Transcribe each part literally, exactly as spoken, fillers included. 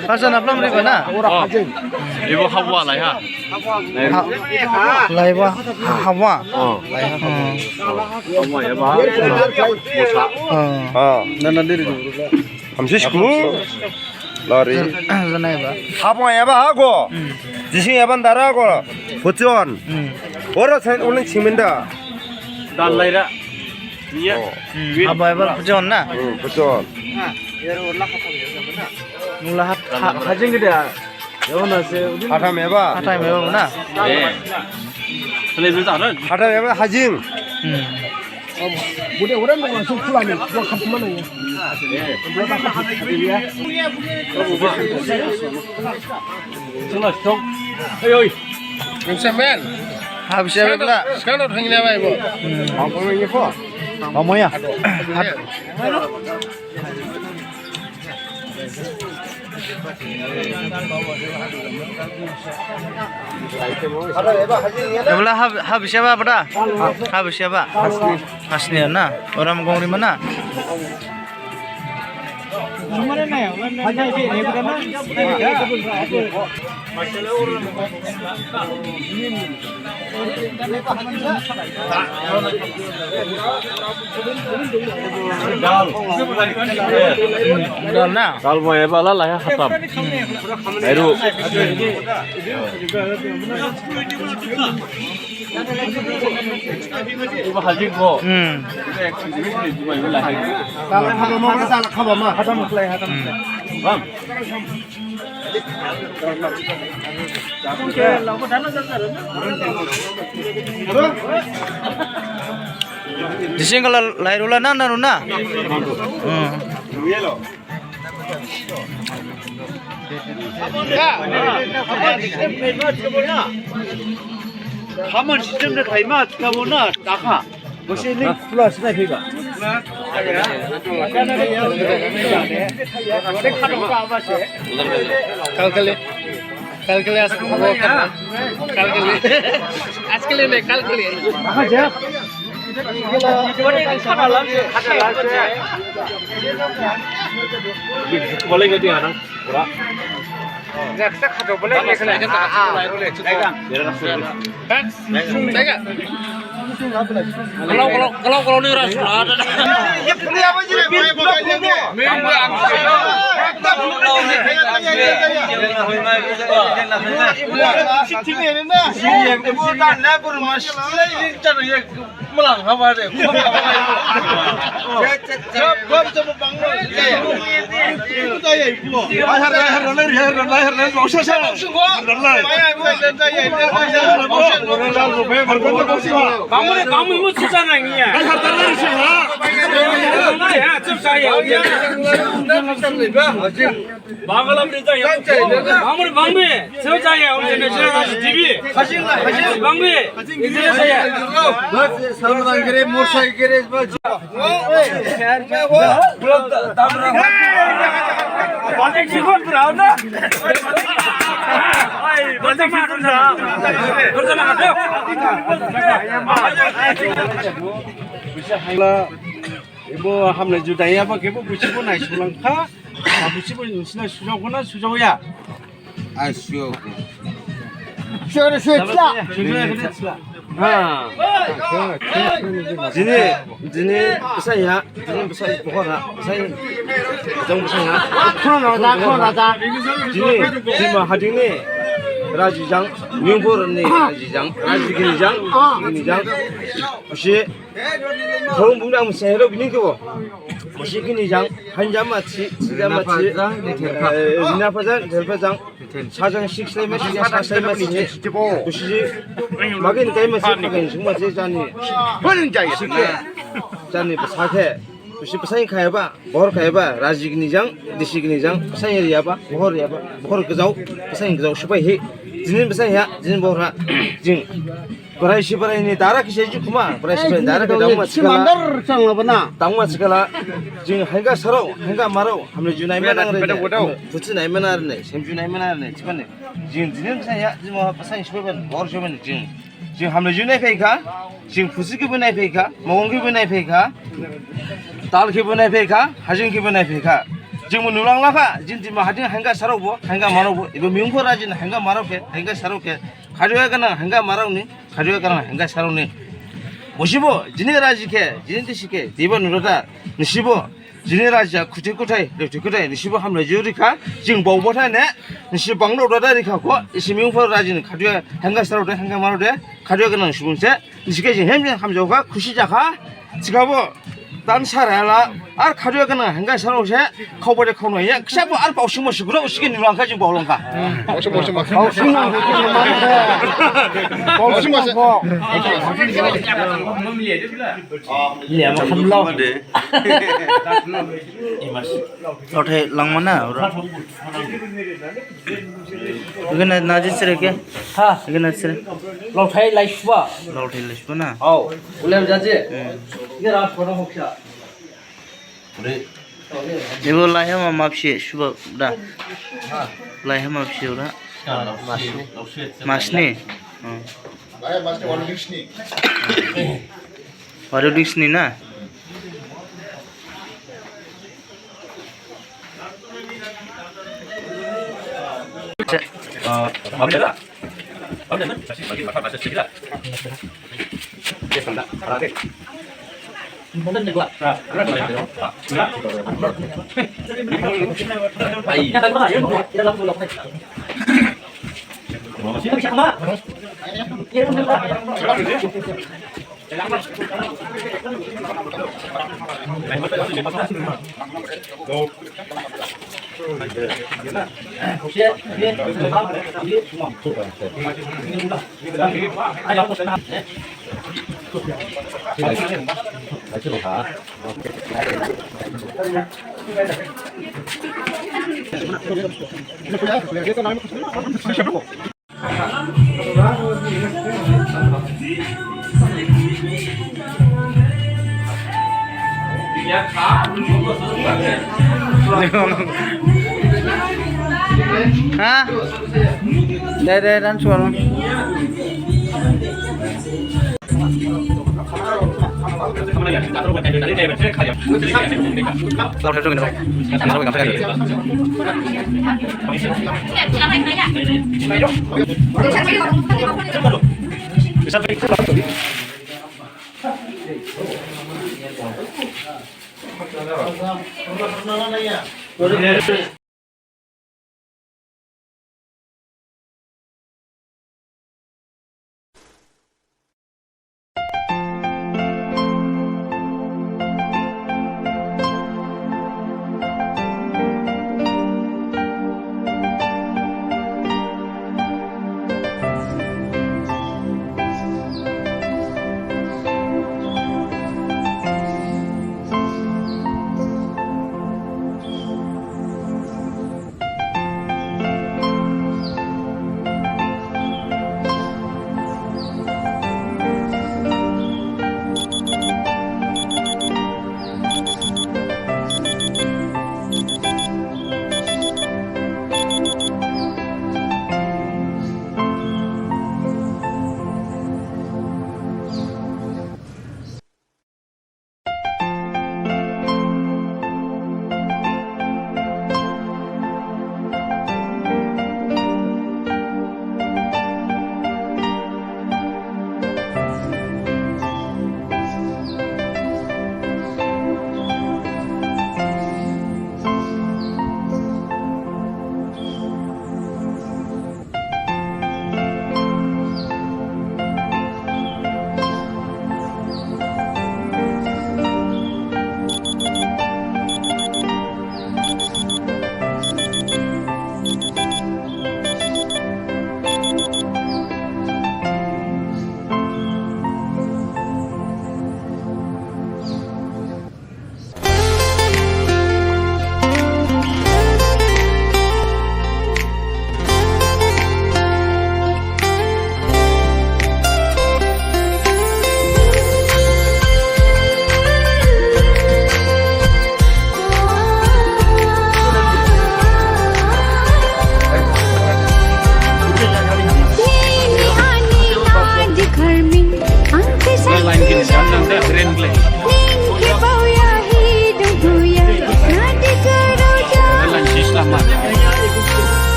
Khasa na plam riba na? Ebo Habwa laiha. Ha-, laiba, ha-, Habwa. Oh. Hmm. Habwa eba. Mosa. Hmm. Ah. Nana diri. Hamsi siku. Lari. Janaiba. Habwa eba hago. Hmm. Jising eba dara go. Puchon. Hmm. Ora sen uling siminda. Dan laira. Iya. Oh. Hmm. Habwa eba puchon na? Hmm, puchon. Mula hat-, ha-, hajing gede ya. Hatham eba. Hatham eba na? Eh. Hatham eba hajing. Hmm. Bude orang langsung pulang nih, gua kampung mana ya? Oi, oi. Semen. Habis ya, bela. Sekarang udah ngene apa, Ibu? Hmm. Apa namanya, Pak? Apa ya? Ebola hab-, habis ya, Pak, pada? Habis ya, Pak? Hasni. Hasni na? Orang gong di mana? Dal. Dal na? Dal bo eba la laiha hatam. Airu. Iba hajik bo. Hmm. Iba hajik bo, iba laiha. Dal khaba ma, dal khaba ma. Hatam khlai, hatam khlai. Bang. Dising kala lairula na, na runa? Hmm. Khamon system de khaima, khamon na, takha. Bose ni pula sina phaiba. Kalkale. Kalkale as-, kalkale. Ajkale nahi, kalkale. Boleh nggak dia, Anang? Kalau, kalau, kalau ni ras lah. Malang haba de. Gom, gom, gom, bang. Bang, bang, bang, bang, bang. Bangla bri jaya. Bangla bangme. Seo jaya, ol jene jaya, T V. Bangme. Bas, salman gere, morsai gere, bas. Ebo hamlai judaya ba kebo busibo naisolangkha. Busibo nusina sujaokha na sujaoya? Ai, sujaokha. Sujaokha, sujaokha. Sujaokha. Ha. Dini, dini bsaiha, dini bsai bohorha, bsai, jang bsaiha. Khon raja, khon raja. Dini, Dima hadingni raji jang, Newborni raji jang, raji gini jang, gini jang. Busi, Khorong bumni ang masi hero bini kebo. Masi gini jang, hanjama si, sijama si. Rina phajan, thelpha jang. Sajang six lai masi, sa sai masi. Busi, magin kai masi, magin sung masi jani. Bun jai. Sike, jani bsakhe. Busi bsai khayaba, bohor khayaba, raji gini jang, disi gini jang, bsai riyaba, bohor riyaba, bohor gajao, bsai gajao, subai hi. Jini bsai ha, jini bohor ha, jing. Borai si borai ni dara kisa ji khuma, borai si borai dara kisa dangma sikala. Mandar sang apa na? Dangma sikala, jing hangga sarao, hangga marao, hamle junai mana re ne. Phuchi nai mana re ne, sem junai mana re ne, thiba ne. Jing jini bsai ya, jing ma bsai si borai ban, bor si borai jing. Jing hamle junai phaikha, jing phuchi khe bunai phaikha, mogong khe bunai phaikha, dal khe bunai phaikha, hajing khe bunai phaikha. Jingbo nulanglakha, jini Dima hadi hengga sarokbo, hengga marokbo, ebo miyungkho rajini hengga marok khe, hengga sarok khe, khaduya gnang hengga marokni, khaduya gnang hengga sarokni. Bosibo, jini raji khe, jini disi khe, deba nurada, nisibo, jini raji khuthi khuthai, leuthi khuthai, nisibo hamlai jurikha, jing baobathane, nisi bangdaodada rikha kho, isi miyungkho rajini khaduya hengga sarokde, hengga marokde, khaduya gnang subungse, Nisi khe jing hem jing hamjaokha, khusi jakha, thikhabo, dan sarala, ar khaduya gnang hengga sarokse, khaobade khaonaya, khasabo ar baosingma sugro, usi khe nulangkha jing baolangkha. Baosing, baosing, baosing. Baosing, baosing. Baosing, baosing. Lama khamlo. Lothe langmana, ora. Ugana naji sere khe? Ha? Ugana sere? Lauthai laisuba. Lauthai laisuba na? Au. Ulem jaji. Hmm. Ugana photo hoksa. Ebo laihama mapsi suba da. Ha. Laihama mapsi ora. Masni. Masni. Hmm. Laihama masni, one week sni. One week sni na? Ha? Deh, deh, dan suara.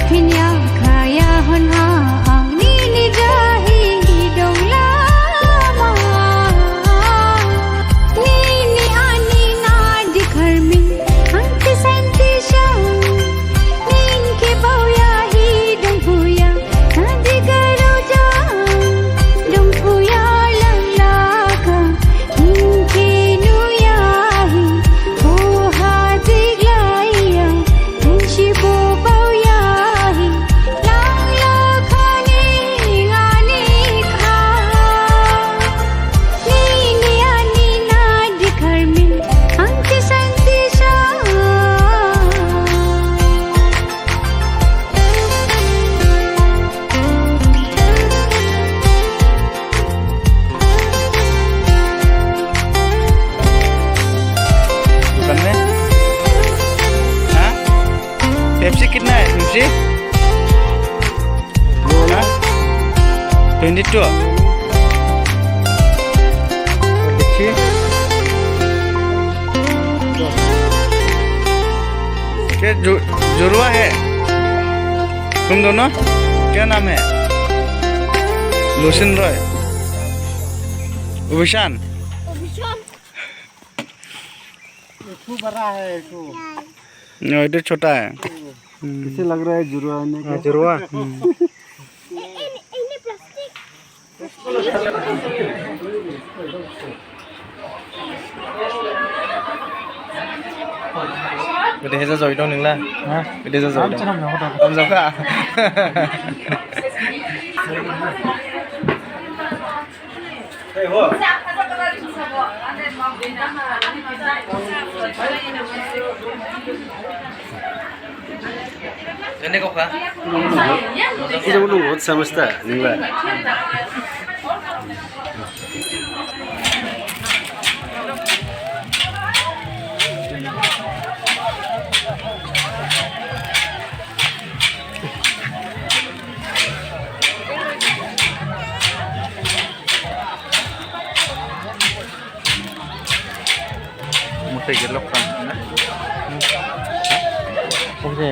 Phinya khaya hon ha ang nini jahi dong lama. Nini ani nadi kharmin ang ti santi sha. Ning ke bauya hi dong puya nadi garuja. Dong puya lang laka. Ning ke nuya hi. Bo ha dik laya. Ning shi bo bauya hi. Lang laka ning ani kha. Nini ani nadi kharmin ang ti santi sha. दुकान में? हाँ? पेप्सी कितना है, पेप्सी? हाँ? Twenty two. क्या जु-, जुड़वा है? तुम दोनों? क्या नाम है? लुसिन रॉय। उबिशान। एक ठो बड़ा है, एक ठो। नहीं, ये तो छोटा है। हम्म। कैसे लग रहा है जुड़वा आने का? हाँ, जुड़वा। हम्म। Gede heza joi dong ningla. Ha? Gede heza joi dong. Am jaka. Ini kok, Kak? Ini mau nunggu sama sta, ningla. Mutai gelok kan, na? Oke.